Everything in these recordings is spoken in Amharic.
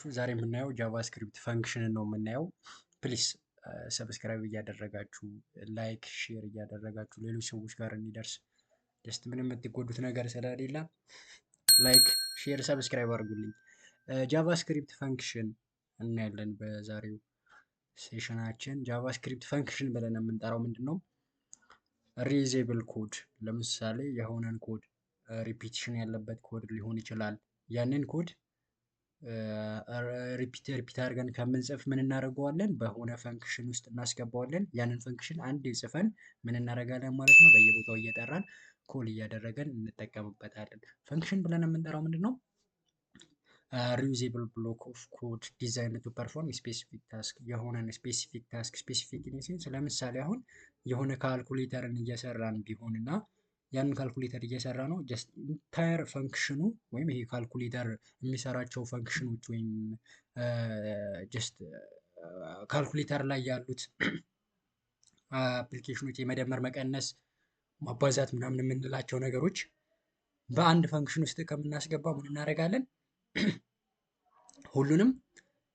ናችሁ? ዛሬ የምናየው JavaScript function ን ነው የምናየው። Please subscribe እያደረጋችሁ፣ like፣ share እያደረጋችሁ ሌሎች ሰዎች ጋር እንዲደርስ፣ just ምንም የምትጎዱት ነገር ስለሌለ like፣ share፣ subscribe አድርጉልኝ። JavaScript function እናያለን በዛሬው session ኣችን። JavaScript function ብለን የምንጠራው ምንድን ነው? Reusable code፣ ለምሳሌ የሆነን code repetition ያለበት ኮድ ሊሆን ይችላል። ያንን code repeat repeat አድርገን ከምንጽፍ ምን እናደርገዋለን? በሆነ function ውስጥ እናስገባዋለን። ያንን function አንዴ ጽፈን ምን እናደርጋለን ማለት ነው? በየቦታው እየጠራን፣ call እያደረገን እንጠቀምበታለን። Function ብለን የምንጠራው ምንድን ነው? Reusable block of code designed to perform specific task፣ የሆነን specific task፣ specific in sense ለምሳሌ አሁን የሆነ ካልኩሌተርን እየሰራን ቢሆን እና ያንን ካልኩሌተር እየሰራ ነው፣ just entire function ኑ ወይም ይሄ ካልኩሌተር የሚሰራቸው function ኖች ወይም just calculator ላይ ያሉት application ኖች የመደመር፣ መቀነስ፣ ማባዛት ምናምን የምንላቸው ነገሮች በአንድ function ውስጥ ከምናስገባ ምን እናደርጋለን? ሁሉንም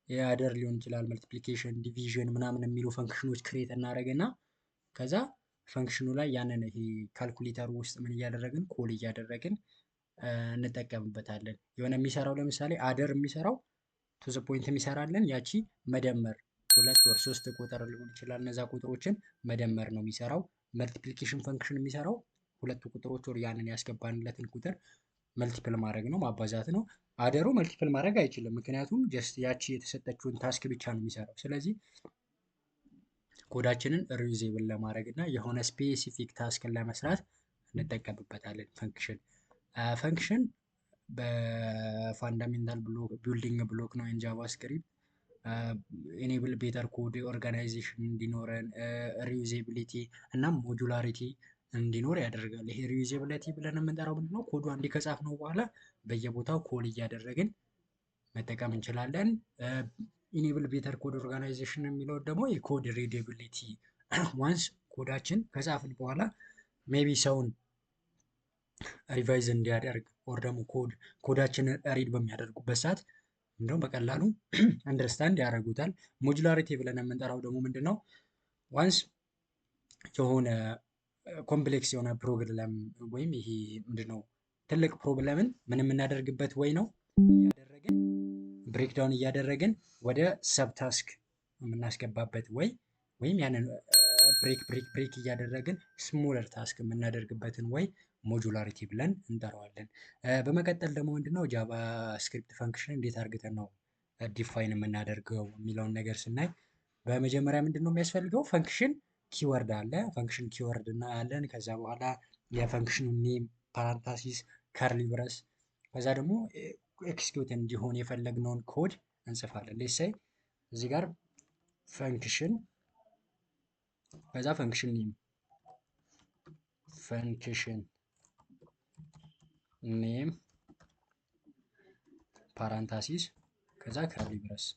የ adder ሊሆን ይችላል፣ multiplication፣ division ምናምን የሚሉ function ኖች create እናደርግና ከዛ function ኑ ላይ ያንን ይሄ ካልኩሌተሩ ውስጥ ምን እያደረግን፣ call እያደረግን እንጠቀምበታለን። የሆነ የሚሰራው ለምሳሌ adder የሚሰራው to the point የሚሰራልን ያቺ መደመር ሁለት ወይ ሶስት ቁጥር ሊሆን ይችላል። እነዛ ቁጥሮችን መደመር ነው የሚሰራው። Multiplication function የሚሰራው ሁለቱ ቁጥሮች ወይ ያንን ያስገባንለትን ቁጥር multiple ማድረግ ነው፣ ማባዛት ነው። Adder ኡ multiple ማድረግ አይችልም፣ ምክንያቱም just ያቺ የተሰጠችውን task ብቻ ነው የሚሰራው። ስለዚህ code ኣችንን reusable ለማድረግ እና የሆነ specific task ን ለመስራት እንጠቀምበታለን። Function በ fundamental building block ነው in JavaScript፣ enable better code organization እንዲኖረን፣ reusability እና modularity እንዲኖር ያደርጋል። ይሄ reusability ብለን የምንጠራው ምንድነው? ኮዱ አንዴ ከጻፍነው በኋላ በየቦታው call እያደረግን መጠቀም እንችላለን። Enable better code organization የሚለው ደግሞ የ code readability፣ once code ኣችን ከጻፍን በኋላ maybe ሰውን revise እንዲያደርግ or ደግሞ code ኣችንን read በሚያደርጉበት ሰዓት እንደውም በቀላሉ understand ያደርጉታል። Modularity ብለን የምንጠራው ደግሞ ምንድን ነው? Once የሆነ complex የሆነ problem ወይም ይሄ ምንድነው ትልቅ problem ን ምን የምናደርግበት ወይ ነው፣ እያደረግን breakdown እያደረግን ወደ sub task የምናስገባበት ወይ ወይም ያንን break break break እያደረግን smaller task የምናደርግበትን ወይ modularity ብለን እንጠራዋለን። በመቀጠል ደግሞ ምንድነው JavaScript function እንዴት አድርገን ነው define የምናደርገው የሚለውን ነገር ስናይ በመጀመሪያ ምንድነው የሚያስፈልገው? Function keyword አለ። Function keyword እናያለን። ከዛ በኋላ የ function ኑ name፣ parenthesis፣ curly brace፣ ከዛ ደግሞ execute እንዲሆን የፈለግነውን ኮድ እንጽፋለን። Let's say እዚህ ጋር function፣ ከዛ function name፣ function name፣ parenthesis፣ ከዛ curly brace።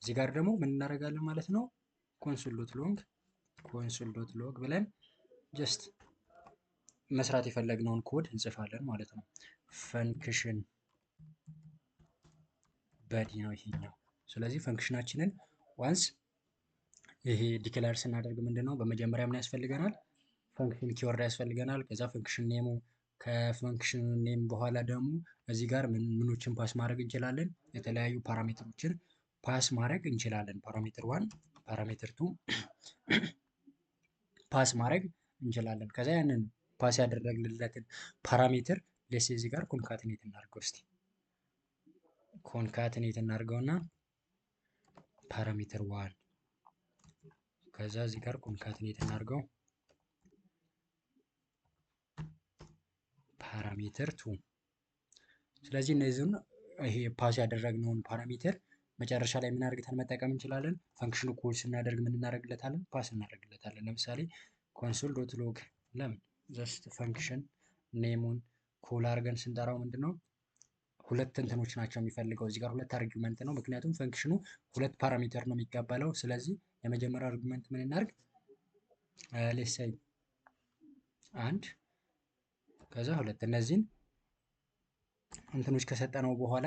እዚህ ጋር ደግሞ ምን እናደርጋለን ማለት ነው? Console.log፣ console.log ብለን just መስራት የፈለግነውን ኮድ እንጽፋለን ማለት ነው። Function body ነው ይሄኛው። ስለዚህ function ኣችንን once ይሄ declare ስናደርግ ምንድን ነው በመጀመሪያ ምን ያስፈልገናል? Function keyword ያስፈልገናል። ከዛ function name ኡ፣ ከ function name በኋላ ደግሞ እዚህ ጋር ምኖችን pass ማድረግ እንችላለን? የተለያዩ parameter ኦችን pass ማድረግ እንችላለን። Parameter one፣ parameter two pass ማድረግ እንችላለን። ከዛ ያንን pass ያደረግንለትን parameter let's እዚህ ጋር concatenate እናድርገው እስቲ። Concatenate እናድርገውና parameter one፣ ከዛ እዚህ ጋር concatenate እናድርገው parameter two። ስለዚህ እነዚህን ይሄ pass ያደረግነውን parameter መጨረሻ ላይ ምን አድርገን መጠቀም እንችላለን? Function ኑ call ስናደርግ ምን እናደርግለታለን? Pass እናደርግለታለን። ለምሳሌ console.log፣ ለምን just function name ኡን call አድርገን ስንጠራው ምንድነው ሁለት እንትኖች ናቸው የሚፈልገው፣ እዚህ ጋር ሁለት argument ነው። ምክንያቱም function ኑ ሁለት parameter ነው የሚቀበለው። ስለዚህ የመጀመሪያው argument ምን እናድርግ? Let's say አንድ፣ ከዛ ሁለት። እነዚህን እንትኖች ከሰጠነው በኋላ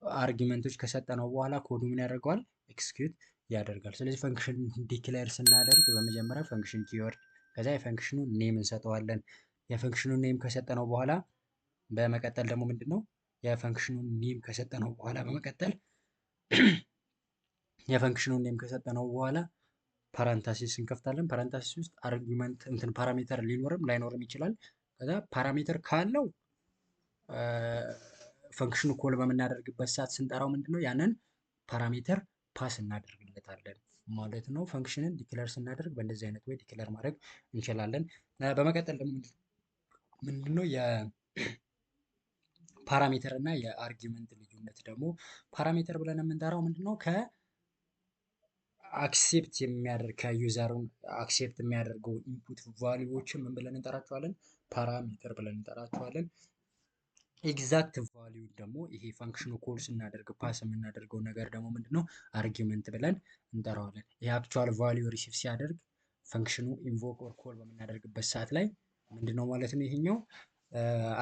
argument ኦች ከሰጠነው በኋላ ኮዱ ምን ያደርገዋል? Execute ያደርጋል። ስለዚህ function declare ስናደርግ በመጀመሪያ function keyword፣ ከዛ የ function ኑ name እንሰጠዋለን። የ function ኑ name ከሰጠነው በኋላ በመቀጠል ደግሞ ምንድን ነው፣ የ function ኑ name ከሰጠነው በኋላ በመቀጠል የ function ኑ name ከሰጠነው በኋላ parenthesis እንከፍታለን። Parenthesis ውስጥ argument እንትን parameter ሊኖርም ላይኖርም ይችላል። ከዛ parameter ካለው function ኑ call በምናደርግበት ሰዓት ስንጠራው ምንድነው ያንን parameter pass እናደርግለታለን ማለት ነው። Function ን declare ስናደርግ በእንደዚህ አይነት way declare ማድረግ እንችላለን። በመቀጠል ደግሞ ምንድነው የ parameter እና የ argument ልዩነት ደግሞ፣ parameter ብለን የምንጠራው ምንድነው፣ ከ accept የሚያደርግ ከ user ኡን accept የሚያደርገው input value ዎችን ምን ብለን እንጠራቸዋለን? Parameter ብለን እንጠራቸዋለን። Exact value ደግሞ ይሄ function ኑ call ስናደርግ pass የምናደርገው ነገር ደግሞ ምንድነው፣ argument ብለን እንጠራዋለን። ይሄ actual value receive ሲያደርግ function ኑ invoke or call በምናደርግበት ሰዓት ላይ ምንድነው ማለት ነው፣ ይሄኛው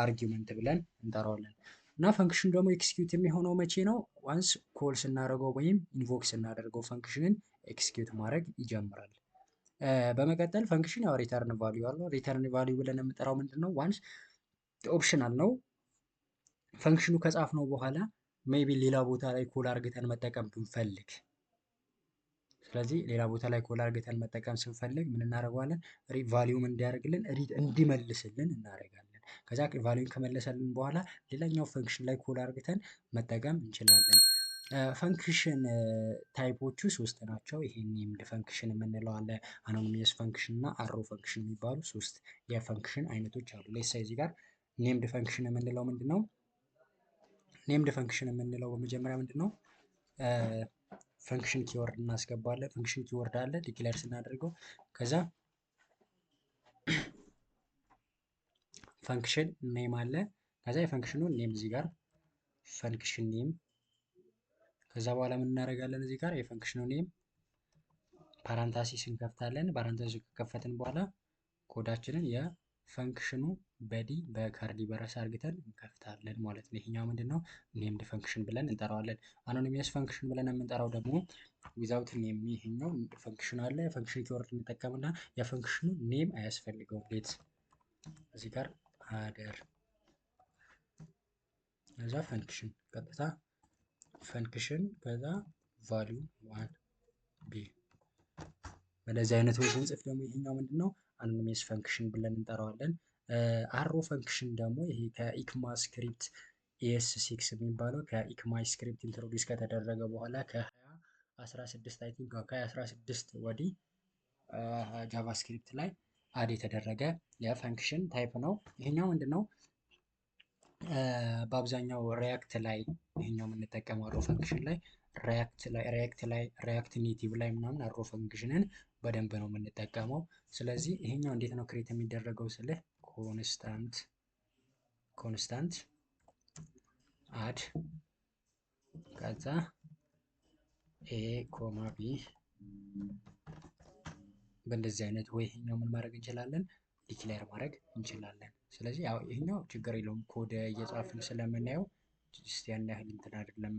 argument ብለን እንጠራዋለን። እና function ደግሞ execute የሚሆነው መቼ ነው? Once call ስናደርገው ወይም invoke ስናደርገው function ን execute ማድረግ ይጀምራል። በመቀጠል function ያው return value አለው። Return value ብለን የምንጠራው ምንድን ነው? Once optional ነው። Function ኑ ከጻፍነው በኋላ maybe ሌላ ቦታ ላይ call አርግተን መጠቀም ብንፈልግ፣ ስለዚህ ሌላ ቦታ ላይ call አርግተን መጠቀም ስንፈልግ ምን እናደርገዋለን? Value ም እንዲያደርግልን እንዲመልስልን እናደርጋለን። ከዛ value ን ከመለሰልን በኋላ ሌላኛው function ላይ call አርግተን መጠቀም እንችላለን። Function type ኦቹ ሶስት ናቸው። ይሄ named function የምንለው አለ፣ anonymous function እና arrow function የሚባሉ ሶስት የ function አይነቶች አሉ። Let's say እዚህ ጋር named function የምንለው ምንድን ነው? Named function የምንለው በመጀመሪያ ምንድን ነው? Function keyword እናስገባለን። Function keyword አለ declare ስናደርገው፣ ከዛ function name አለ። ከዛ የ function ኑ name እዚህ ጋር function name፣ ከዛ በኋላ ምን እናደርጋለን? እዚህ ጋር የ function ኑ name parenthesis እንከፍታለን። Parenthesis ከከፈትን በኋላ ኮዳችንን የ function ኑ body በ curly brace አርግተን እንከፍታለን ማለት ነው። ይሄኛው ምንድን ነው? Named function ብለን እንጠራዋለን። Anonymous function ብለን የምንጠራው ደግሞ without name፣ ይሄኛው function አለ። Function keyword እንጠቀምና የ function ኑ name አያስፈልገውም። Let እዚህ ጋር other፣ ከዛ function ቀጥታ function ከዛ value one b፣ በለዚህ አይነት way ስንጽፍ ደግሞ ይሄኛው ምንድን ነው፣ anonymous function ብለን እንጠራዋለን። Arrow function ደግሞ ይሄ ከ ECMAScript ES6 የሚባለው ከ ECMAScript introduce ከተደረገ በኋላ ከ2016 I think ከ2016 ወዲህ JavaScript ላይ add የተደረገ የ function type ነው። ይሄኛው ምንድን ነው? በአብዛኛው React ላይ ይሄኛው የምንጠቀመው arrow function ላይ React ላይ React Native ላይ ምናምን arrow function ን በደንብ ነው የምንጠቀመው። ስለዚህ ይሄኛው እንዴት ነው create የሚደረገው ስልህ constant add ከዛ a comma b፣ በእንደዚህ አይነት way ይሄኛው ምን ማድረግ እንችላለን? Declare ማድረግ እንችላለን። ስለዚህ ያው ይሄኛው ችግር የለውም፣ ኮድ እየጻፍን ስለምናየው just ያን ያህል እንትን አይደለም፣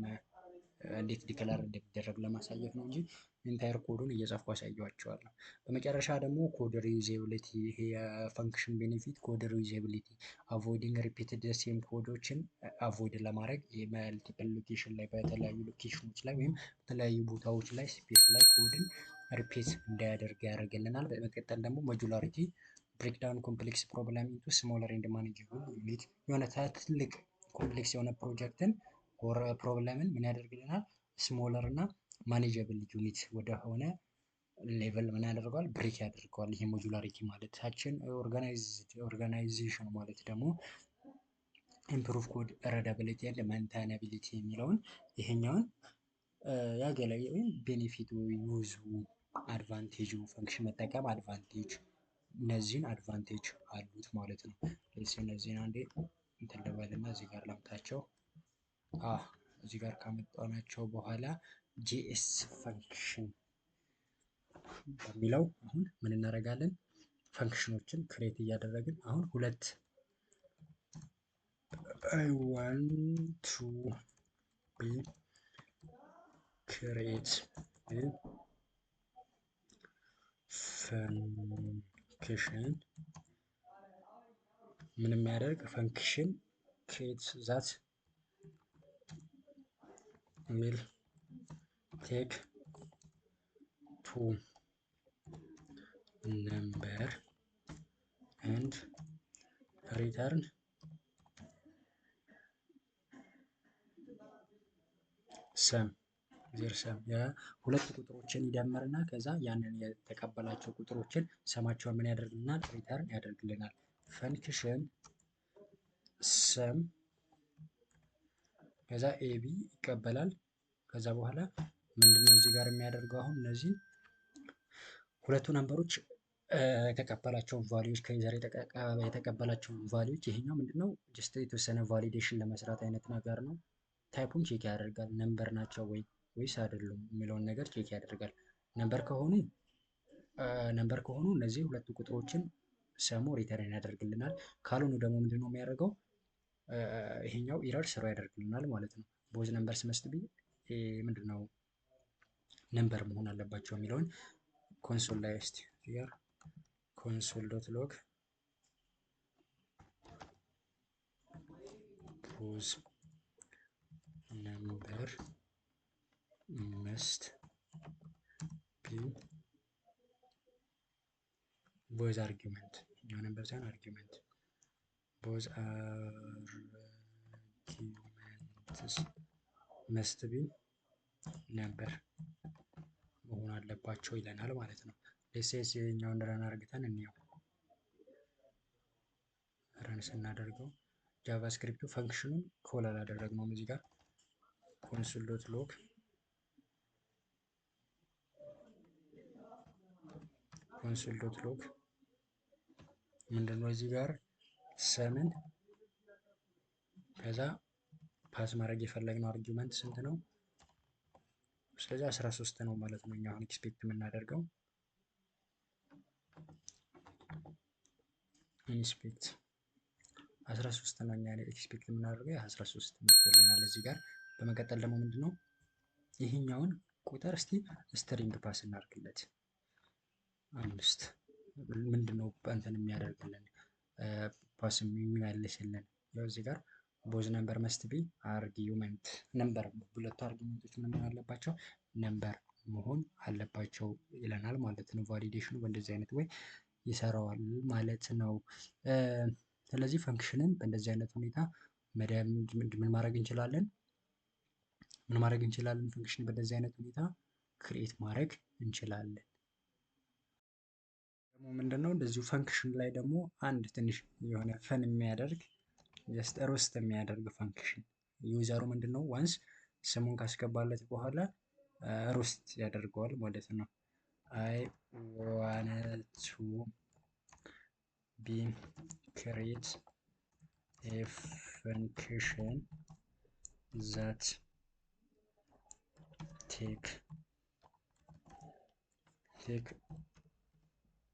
እንዴት declare እንደሚደረግ ለማሳየት ነው እንጂ entire ኮዱን እየጻፍኩ አሳየዋቸዋለሁ። በመጨረሻ ደግሞ code reusability፣ ይሄ የ function benefit code reusability፣ avoiding repeated same ኮዶችን avoid ለማድረግ የ multiple location ላይ፣ በተለያዩ location ኖች ላይ ወይም በተለያዩ ቦታዎች ላይ space ላይ ኮድን repeat እንዳያደርግ ያደርግልናል። በመቀጠል ደግሞ modularity፣ breakdown complex problem into smaller and manageable unit፣ የሆነ ትልቅ complex የሆነ ፕሮጀክትን or problem ን ምን ያደርግልናል? Smaller እና manageable unit ወደሆነ level ምን ያደርገዋል? Break ያደርገዋል። ይሄ modularity ማለታችን organization ማለት ደግሞ improve code readability and maintainability የሚለውን ይሄኛውን ያገለ ወይም benefit ኡ use ኡ advantage ኡ function መጠቀም advantage እነዚህን advantage አሉት ማለት ነው። ለዚህ እነዚህን አንዴ እንትን ልበልና እዚህ ጋር ላምጣቸው። እዚህ ጋር ካመጣናቸው በኋላ JS function በሚለው አሁን ምን እናደርጋለን? Function ኖችን create እያደረግን አሁን ሁለት I want to be create function ምን የሚያደርግ function create that will take two number and return sum their sum የሁለት ቁጥሮችን ይደምርና ከዛ ያንን የተቀበላቸው ቁጥሮችን sum ኣቸውን ምን ያደርግልናል? Return ያደርግልናል። Function sum ከዛ a b ይቀበላል። ከዛ በኋላ ምንድነው እዚህ ጋር የሚያደርገው? አሁን እነዚህ ሁለቱ number ኦች የተቀበላቸውን value ዎች ከ user የተቀበላቸውን value ዎች ይሄኛው ምንድነው just የተወሰነ validation ለመስራት አይነት ነገር ነው። Type ኡን check ያደርጋል። Number ናቸው ወይ ወይስ አይደሉም የሚለውን ነገር check ያደርጋል። Number ከሆኑ እነዚህ ሁለቱ ቁጥሮችን sum ኡ return ያደርግልናል። ካልሆኑ ደግሞ ምንድነው የሚያደርገው? ይሄኛው error throw ያደርግልናል ማለት ነው። Both numbers must be ምንድነው number መሆን አለባቸው የሚለውን console ላይ እስቲ ጋር console.log both number must be both argument number ሳይሆን argument both arguments must be number መሆን አለባቸው ይለናል ማለት ነው። Let's say የኛውን run አርግተን እንየው። Run ስናደርገው JavaScript ኡ function ኑን call አላደረግነውም። እዚህ ጋር console.log ምንድነው እዚህ ጋር sum ን ከዛ pass ማድረግ የፈለግነው argument ስንት ነው? ስለዚህ 13 ነው ማለት ነው። እኛ አሁን expect የምናደርገው inspect 13 ነው። እኛ expect የምናደርገው 13 መጥቶልናል እዚህ ጋር። በመቀጠል ደግሞ ምንድነው ይህኛውን ቁጥር እስቲ string pass እናድርግለት 5 ምንድነው እንትን የሚያደርግልን pass የሚመልስልን ያው እዚህ ጋር both number must be argument number ሁለቱ argument ኦች ምን መሆን አለባቸው? Number መሆን አለባቸው ይለናል ማለት ነው። Validation ኑ በእንደዚህ አይነት way ይሰራዋል ማለት ነው። ስለዚህ function ን በእንደዚህ አይነት ሁኔታ ምን ማድረግ እንችላለን? ምን ማድረግ እንችላለን? Function በእንደዚህ አይነት ሁኔታ create ማድረግ እንችላለን። ደግሞ ምንድነው እንደዚሁ function ላይ ደግሞ አንድ ትንሽ የሆነ fun የሚያደርግ just roast የሚያደርግ function user ኡ ምንድነው once ስሙን ካስገባለት በኋላ roast ያደርገዋል ማለት ነው። I want to be create a function that take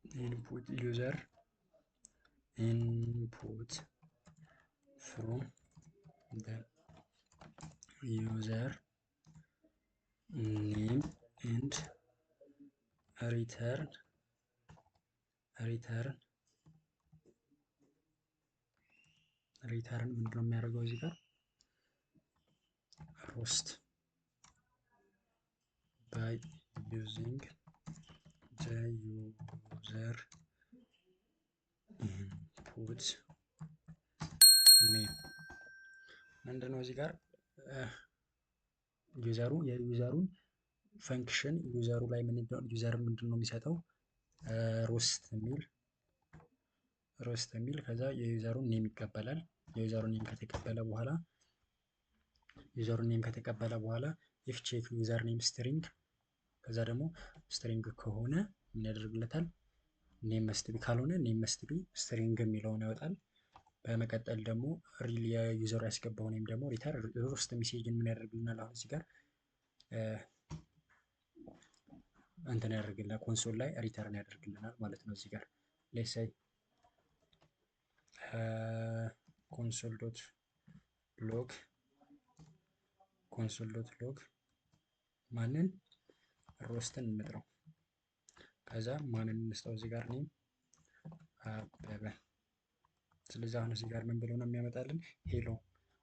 input user input from the user name and return return ምንድነው የሚያደርገው እዚህ ጋር roast by using the user input name ምንድነው እዚህ ጋር user ኡ የ user ኡን function user ኡ ላይ user ምንድነው የሚሰጠው roast የሚል roast የሚል ከዛ የ user ኡን name ይቀበላል። የ user ኡን name ከተቀበለ በኋላ user ኡን name ከተቀበለ በኋላ if check user name string ከዛ ደግሞ string ከሆነ ምን ያደርግለታል? Name must be ካልሆነ name must be string የሚለውን ያወጣል። በመቀጠል ደግሞ real የ user ኡ ያስገባው name ደግሞ return roast message ን ምን ያደርግልናል? አሁን እዚህ ጋር እንትን ያደርግልናል console ላይ return ያደርግልናል ማለት ነው። እዚህ ጋር let's say console.log console dot log ማንን roast ን እንጥረው። ከዛ ማንን እንስጠው እዚህ ጋር name አበበ። ስለዚህ አሁን እዚህ ጋር ምን ብሎ ነው የሚያመጣልን? Hello,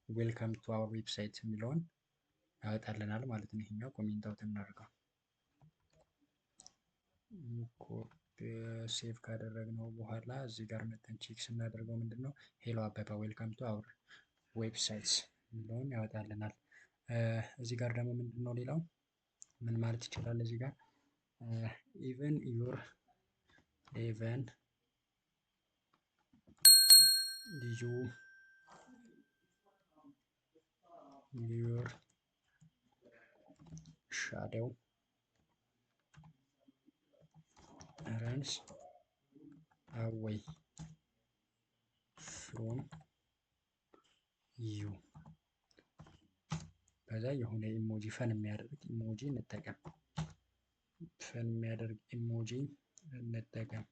welcome to our website የሚለውን ያወጣልናል ማለት ነው። ይሄኛው comment out እናደርገው። Save ካደረግነው በኋላ እዚህ ጋር መተን check ስናደርገው ምንድን ነው "Hello አበበ, welcome to our website" የሚለውን ያወጣልናል። እዚህ ጋር ደግሞ ምንድን ነው ሌላው ምን ማለት ይችላል? እዚህ ጋር even your shadow runs away from you። ከዛ የሆነ emoji fun የሚያደርግ emoji እንጠቀም። Fun የሚያደርግ emoji እንጠቀም።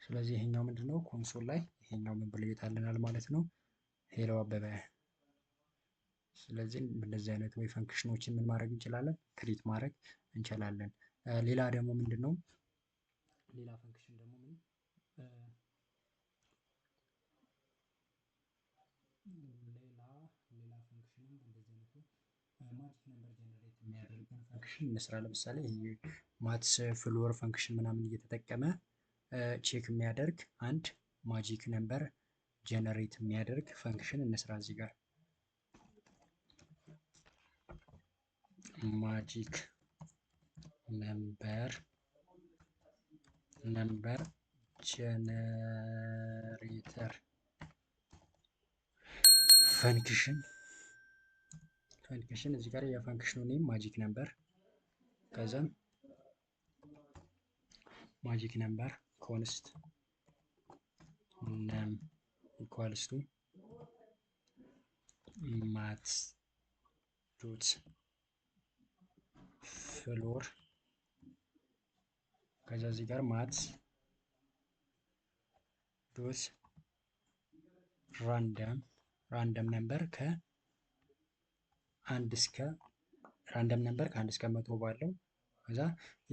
ስለዚህ ይሄኛው ምንድነው console ላይ ይሄኛው ምን ብሎ ይወጣልናል ማለት ነው? Hello አበበ። ስለዚህ እንደዚህ አይነት ወይ function ኦችን ምን ማድረግ እንችላለን? Create ማድረግ እንችላለን። ሌላ ደግሞ ምንድነው? ሌላ function ደግሞ ምን ሌላ function ም እንደዚህ አይነቱ magic number generate የሚያደርግን function እንስራ። ለምሳሌ ይሄ Math floor function ምናምን እየተጠቀመ check የሚያደርግ አንድ magic number generate የሚያደርግ function እንስራ። እዚህ ጋር magic number generator function። እዚህ ጋር የ function ኑ name magic number፣ ከዛም magic number const num equals to Math dot floor፣ ከዛ እዚህ ጋር Math dot random number ከአንድ እስከ random number ከ1 እስከ 100 ባለው። ከዛ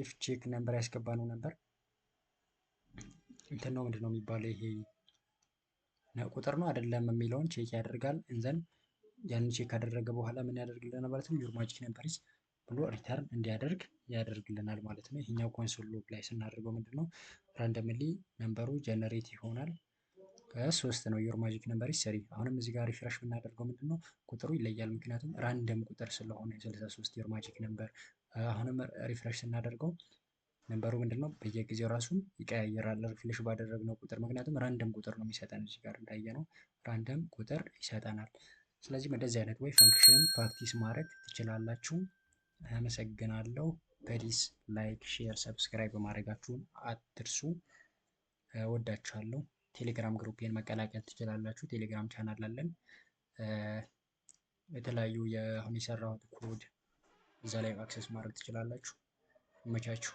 if check number ያስገባነው number እንትን ነው ምንድን ነው የሚባለው ይሄ ቁጥር ነው አይደለም የሚለውን check ያደርጋል። And then ያንን check ካደረገ በኋላ ምን ያደርግልናል ማለት ነው? "Your magic number is" ብሎ return እንዲያደርግ ያደርግልናል ማለት ነው። ይሄኛው console log ላይ ስናደርገው ምንድን ነው randomly number ኡ generate ይሆናል። ከሶስት ነው "Your magic number is 3"። አሁንም እዚህ ጋር refresh ብናደርገው ምንድን ነው ቁጥሩ ይለያል። ምክንያቱም random ቁጥር ስለሆነ 63 your magic number። አሁንም refresh ስናደርገው number ኡ ምንድን ነው በየጊዜው ራሱን ይቀያየራል refresh ባደረግነው ቁጥር፣ ምክንያቱም random ቁጥር ነው የሚሰጠን። እዚህ ጋር እንዳየነው random ቁጥር ይሰጠናል። ስለዚህ በእንደዚህ አይነት ወይ function practice ማድረግ ትችላላችሁ። አመሰግናለሁ። Please like፣ share፣ subscribe ማድረጋችሁን አትርሱ። እወዳችኋለሁ። ቴሌግራም group ኤን መቀላቀል ትችላላችሁ። ቴሌግራም ቻናል አለን። የተለያዩ የአሁን የሰራሁት ኮድ እዛ ላይ access ማድረግ ትችላላችሁ። ይመቻችሁ።